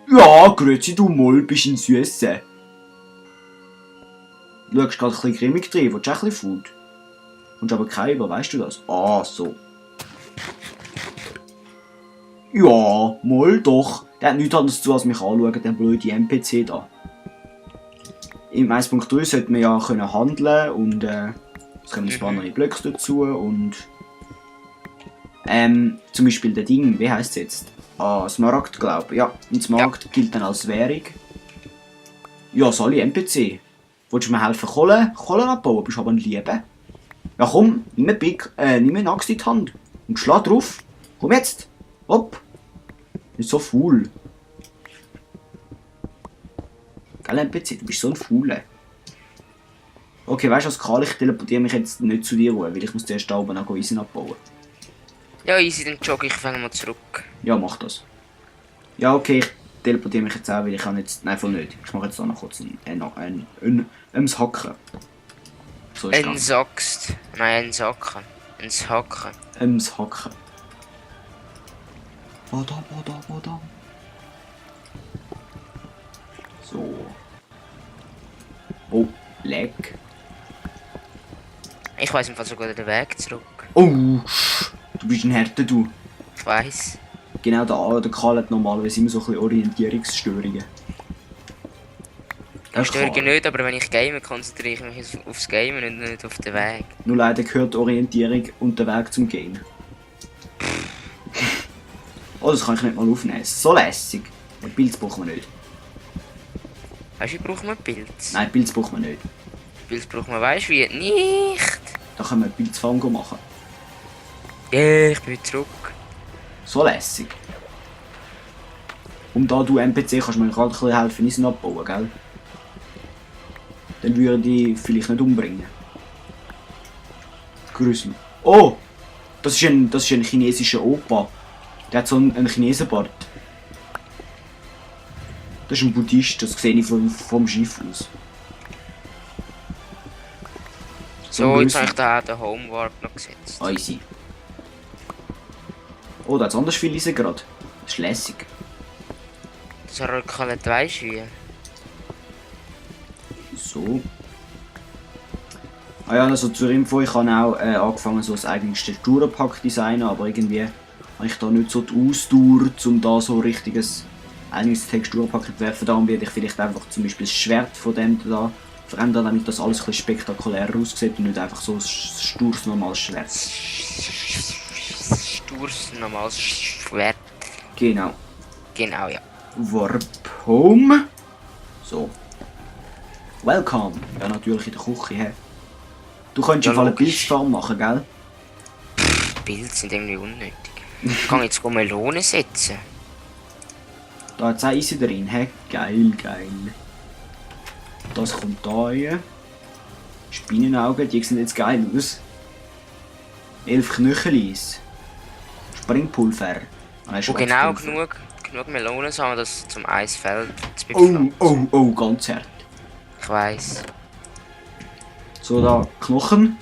Ja, grüezi du mal, bist ein Süße. Du schaust gerade ein bisschen grimmig drin, willst du auch ein bisschen Food? Kommst aber kein über, weißt du das? Ah, so. Ja, mal doch. Der hat nichts anderes zu, als mich anschauen, der blöde NPC da. Im 1.3 sollte man ja können handeln und es kommen ein paar neue Blöcke dazu und zum Beispiel der Ding, wie heisst es jetzt? Ah, Smaragd, glaube ich. Ja, ein Smaragd gilt dann als Währung. Ja, sorry, NPC. Willst du mir helfen, Kohlen abbauen? Bist aber ein Liebe. Ja komm, nimm eine Axt in die Hand und schlag drauf. Komm jetzt. Hopp. Nicht so faul. Gell, NPC, du bist so ein Fauler. Okay, weißt du was, Karl, ich teleportiere mich jetzt nicht zu dir, weil ich muss zuerst da oben noch Eisen abbauen. Ja, easy, dann jogge ich fange mal zurück. Ja, mach das. Ja, okay, ich teleportiere mich jetzt auch, weil ich kann jetzt... Nein, voll nicht. Ich mache jetzt da noch kurz ein Hacken. So ist Ein Sackst. Nein, ein Sacken. Ein Hacken. Hacken. Badam. So. Oh, leck. Ich weiss im Fall sogar den Weg zurück. Oh, du bist ein Härte, du. Ich weiss. Genau der Karl hat normalerweise immer so ein bisschen Orientierungsstörungen. Ich störe nicht, aber wenn ich game, konzentriere ich mich aufs Game und nicht auf den Weg. Nur leider gehört Orientierung und der Weg zum Game. Oh, das kann ich nicht mal aufnehmen. So lässig. Und Pilz brauchen wir nicht. Weißt du, wie brauchen wir Pilz? Nein, Pilz brauchen wir nicht. Pilz brauchen wir, weißt du wie? Nicht! Da können wir Pilzfarm machen. Ja, ich bin wieder zurück. So lässig. Und da du NPC kannst du mir gerade ein bisschen helfen, Eisen abbauen, gell? Dann würde ich vielleicht nicht umbringen. Grüß mich. Oh! Das ist ein chinesischer Opa. Der hat so einen Chinesenbart. Das ist ein Buddhist, das sehe ich vom Schiff aus. So, jetzt habe ich da den Homewarp noch gesetzt. Easy. Oh, da hat es anders viel Eisen gerade. Das ist lässig. Das rückelt, weisst du wie? So. Ah ja, also zur Info, ich habe auch angefangen so ein eigenes Texturenpack designen, aber irgendwie habe ich da nicht so die Ausdauer, um da so richtiges eigenes Texturenpack zu werfen. Darum werde ich vielleicht einfach zum Beispiel das Schwert von dem da verändern, damit das alles ein bisschen spektakulärer aussieht und nicht einfach so ein stures normales Schwert. Stures normales Schwert. Genau. Genau, ja. Warp Home. So. Welcome. Ja, natürlich in der Küche. He. Du könntest Ja, auf alle logisch. Pilzfarm machen, gell? Pilze sind irgendwie unnötig. Ich kann jetzt Melone setzen. Da hat es auch Eisen drin. He. Geil. Das kommt da rein. Spinnenaugen, die sehen jetzt geil aus. 11 Knöchelis. Springpulver. Und genau genug Melonen haben, dass zum Eisfeld zu bepflanzen. Oh, ganz hart. Ich weiss. So, da Knochen.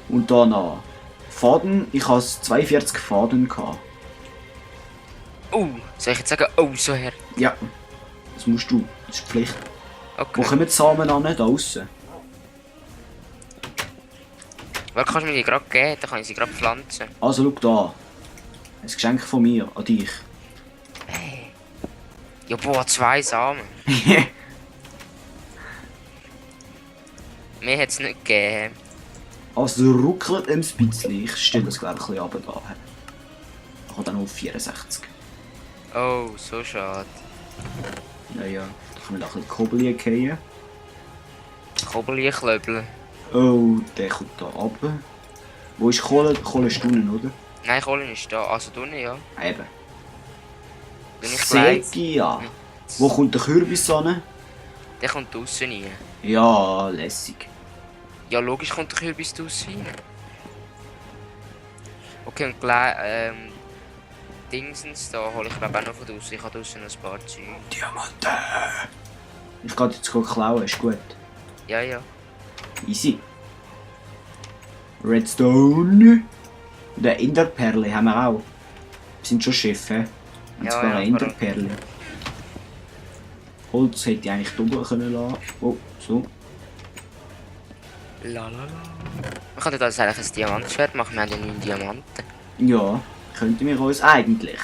Und da noch Faden. Ich hatte 42 Faden gehabt. Soll ich jetzt sagen, so her? Ja. Das musst du. Das ist Pflicht. Okay. Wo kommen die Samen an? Da draussen. Weil kannst du mir die gerade geben, dann kann ich sie gerade pflanzen. Also, schau da. Ein Geschenk von mir an dich. Hey. Ja, boah, 2 Samen. Mir hat es nicht gegeben. Also, ruckelt ein bisschen. Ich stelle das glaube ich ein bisschen runter da. Ich habe dann auf 64. Oh, so schade. Ja. Da können wir da ein bisschen Kobbel gehen. Kobbelklöbel. Oh, der kommt da runter. Wo ist Kohle? Kohle ist unten, oder? Nein, Kohlen ist da. Also du nicht, ja. Eben. Bin ich bereit? Segia. Wo kommt der Kürbis an? Der kommt draussen rein. Ja, lässig. Ja, logisch kommt der Kürbis draussen rein. Okay, und gleich, Dingsens, da hole ich glaube auch noch von draussen. Ich habe draussen noch ein paar Zeug. Diamanten! Ich kann jetzt klauen, ist gut. Ja. Easy. Redstone. Und eine Enderperle haben wir auch. Wir sind schon Schiffe. Und Ja, sogar eine ja, Enderperle. Holz hätte ich eigentlich doppelt können lassen. Oh, so. Lalala. Wir könnten das eigentlich ein Diamantschwert machen, wir haben ja 9 Diamanten. Ja, könnten wir uns eigentlich.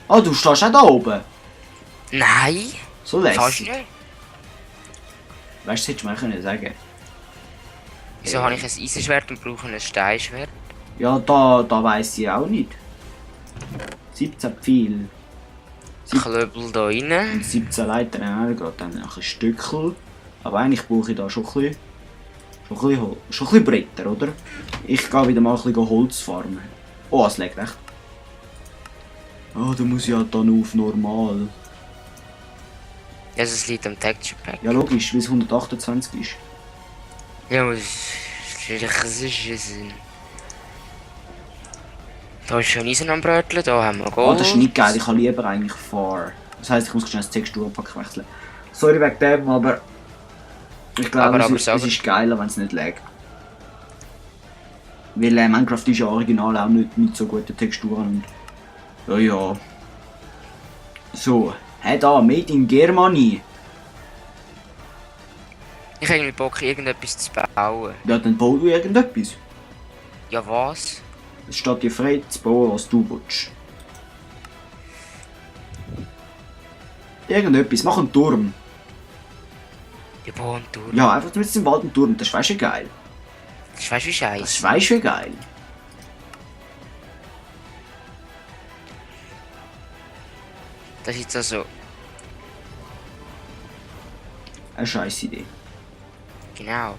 Ah, du stehst auch da oben. Nein! So Fast lässig. nicht. Weißt du, das hättest du mir können sagen. Wieso habe ich ein Eisenschwert und brauche ein Steinschwert? Ja, da weiss ich auch nicht. 17 Pfeil. Klöbel da rein. Und 17 Leitern auch gerade dann noch ein Stückchen. Aber eigentlich brauche ich da schon ein bisschen Bretter, oder? Ich gehe wieder mal ein bisschen Holz farmen. Oh, es legt echt. Ah, da muss ich halt dann auf normal. Ja, das liegt am Texture Pack. Ja, logisch, weil es 128 ist. Ja, muss. Da ist schon Eisen am Bröteln, da haben wir Gold. Oh, das ist nicht geil, ich habe lieber eigentlich Far. Das heisst, ich muss schnell das Texturpack wechseln. Sorry wegen dem, aber ich glaube, es ist geiler, wenn es nicht lag. Weil Minecraft ist ja original auch nicht so gute Texturen. Und ja. So, hey da, Made in Germany. Ich habe irgendwie Bock, irgendetwas zu bauen. Ja, dann bau du irgendetwas. Ja, was? Es steht dir frei zu bauen, was du willst. Irgendetwas, mach einen Turm. Ja, bauen durch. Ja, einfach mit dem Wald einen Turm, das ist weißt du geil. Das weißt du wie scheiße. Das ist weißt du geil. Das ist jetzt also. Eine scheisse Idee. Genau.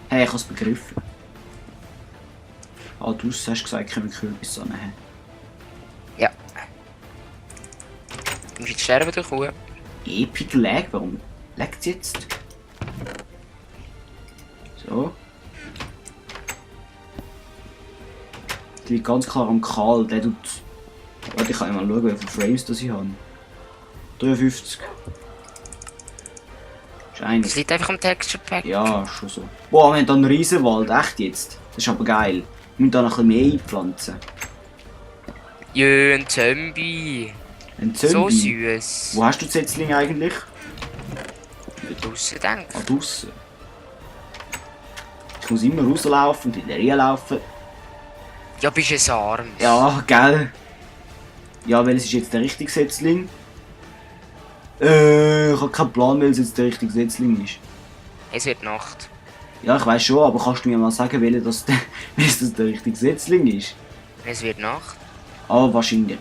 Hey, ich hab's begriffen. Ah, du hast gesagt, können wir Kürbis annehmen. Ja. Du musst jetzt sterben durch Kuh. Epic Lag, warum lag's jetzt? So. Der liegt ganz klar am Karl, der tut... Warte, ich kann mal schauen, wie viele Frames das ich habe. 53. Ist Das eigentlich... liegt einfach am Texture Pack. Ja, schon so. Boah, wir haben da einen Riesenwald, echt jetzt. Das ist aber geil. Wir müssen da noch ein bisschen mehr einpflanzen. Jö, ein Zombie. Ein So Zombie. süß. Wo hast du die Setzlinge eigentlich? Draussen denk. Ah, draussen. Ich muss immer rauslaufen und in der reinlaufen. Ja, bist du ein Arm. Ja, gell? Ja, welches ist jetzt der richtige Setzling? Ich habe keinen Plan, welches jetzt der richtige Setzling ist. Es wird Nacht. Ja, ich weiß schon, aber kannst du mir mal sagen, welches das der richtige Setzling ist? Es wird Nacht. Ah, wahrscheinlich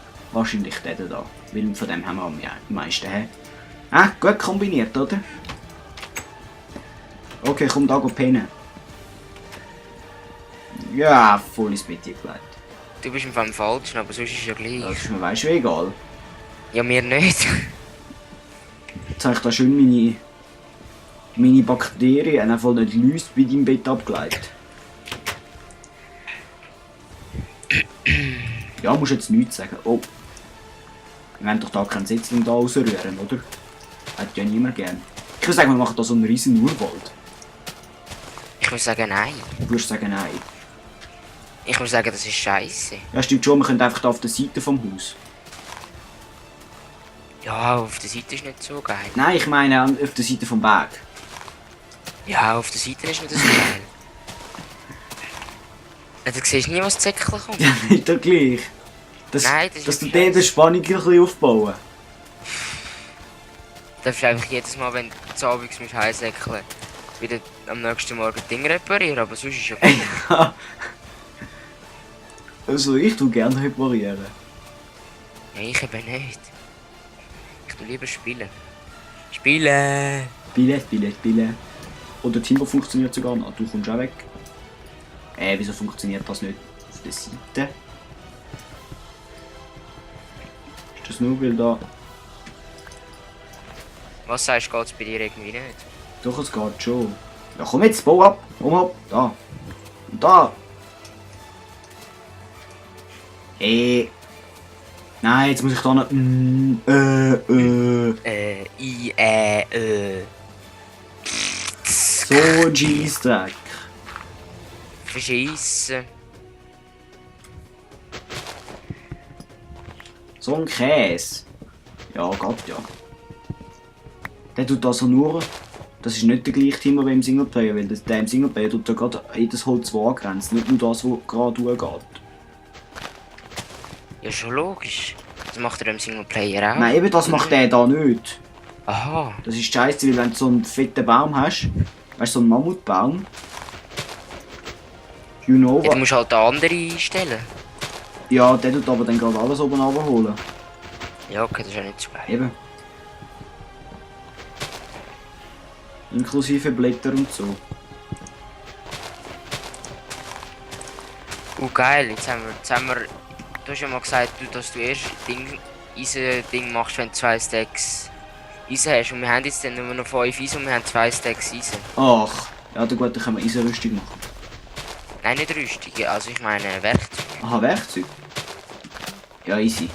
der da. Weil von dem haben wir am meisten. He? Ah, gut kombiniert, oder? Okay, komm da pennen. Ja, voll ins Bett gelegt. Du bist im Fall falsch, aber sonst ist es ja gleich. Das ist mir weißt du egal. Ja, mir nicht. Jetzt habe ich da schön meine Bakterien einfach nicht Läuse bei deinem Bett abgeleitet. Ja, musst jetzt nichts sagen. Oh. Wir wollen doch da keinen Setzling da rausrühren, oder? Hätte ja niemand gern. Ich würde sagen, wir machen da so einen riesen Urwald. Ich würde sagen, nein. Du würdest sagen, nein. Ich würde sagen, das ist scheiße. Ja, stimmt schon, wir können einfach da auf der Seite vom Haus. Ja, auf der Seite ist nicht so geil. Nein, ich meine auf der Seite vom Berg. Ja, auf der Seite ist nicht so geil. Ja, du siehst nie, was Zäckchen kommt. Ja, nicht doch gleich. Nein, das dass ist du scheiße. den Spannung ein bisschen aufbauen. Du darfst einfach jedes Mal, wenn du abends mit Heimsäckeln, wieder am nächsten Morgen Ding reparieren, aber sonst ist ja gut. Also ich tue gerne reparieren. Ja, ich eben nicht. Ich tue lieber spielen. Spielen! Spielen. Oder Timber funktioniert sogar noch. Du kommst auch weg. Wieso funktioniert das nicht auf der Seite? Ist das nur weil da... Was sagst du, geht's bei dir irgendwie nicht? Doch, es geht schon. Ja komm jetzt, bau ab. Komm ab. Da. Und da. Nein, jetzt muss ich da noch... So ein Scheissdreck. Verschiessen. So ein Käse. Ja, geht ja. Der tut also nur... Das ist nicht der gleiche Thema wie im Singleplayer, weil der im Singleplayer tut ja gerade jedes Holz, das angrenzt, nicht nur das, was gerade durchgeht. Ja, schon logisch. Das macht er im Singleplayer auch. Nein, eben das macht der da nicht. Aha. Das ist scheiße, weil wenn du so einen fetten Baum hast, weißt du, so einen Mammutbaum, you know Ja, du what? musst halt den anderen einstellen. Ja, der tut aber dann gerade alles oben runterholen. Ja, okay, das ist ja nicht so geil. Eben. Inklusive Blätter und so. Geil, jetzt haben wir... Du hast ja mal gesagt, dass du erst Eisen-Ding machst, wenn du 2 Stacks Eisen hast. Und wir haben jetzt dann nur noch 5 Eisen und wir haben 2 Stacks Eisen. Ach, ja, dann gut, dann können wir Eisenrüstung machen. Nein, nicht Rüstung, also ich meine Werkzeug. Aha, Werkzeug? Ja, easy.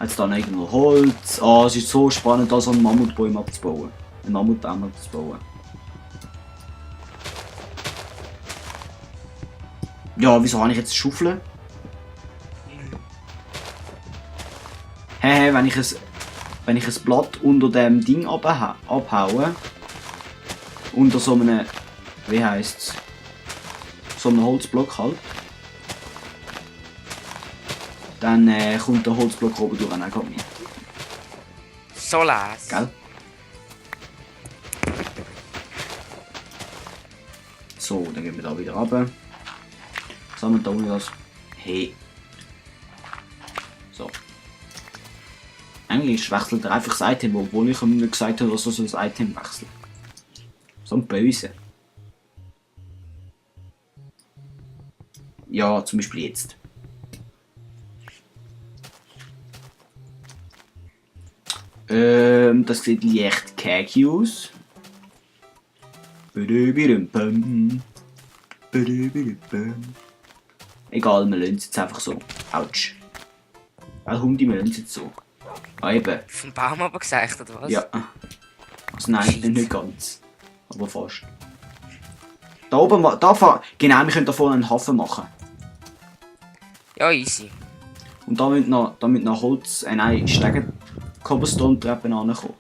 Jetzt dann irgendwo Holz. Ah, es ist so spannend, da so einen Mammutbaum abzubauen. Einen Mammutbaum abzubauen. Ja, wieso habe ich jetzt Schaufeln? Wenn ich ein Blatt unter dem Ding abhaue, unter so einem, wie heisst's, so einem Holzblock halt, dann kommt der Holzblock oben durch und dann geht mit. So les. Gell? So, dann gehen wir da wieder runter. Sammeln da unten das. Hey. So. Eigentlich wechselt er einfach das Item, obwohl ich ihm nicht gesagt habe, dass er so das Item wechselt. So ein Böse. Ja, zum Beispiel jetzt. Das sieht leicht khaki aus. Egal, wir lassen es jetzt einfach so. Autsch. Weil Hunde, wir lassen es jetzt so. Ah, eben. Vom Baum aber gesagt, oder was? Ja. Also nein, nicht ganz. Aber fast. Da oben, genau, wir können da vorne einen Hafen machen. Ja, easy. Und da müssen noch Holz, nein, Stegen, Cobblestone-Treppen ankommen.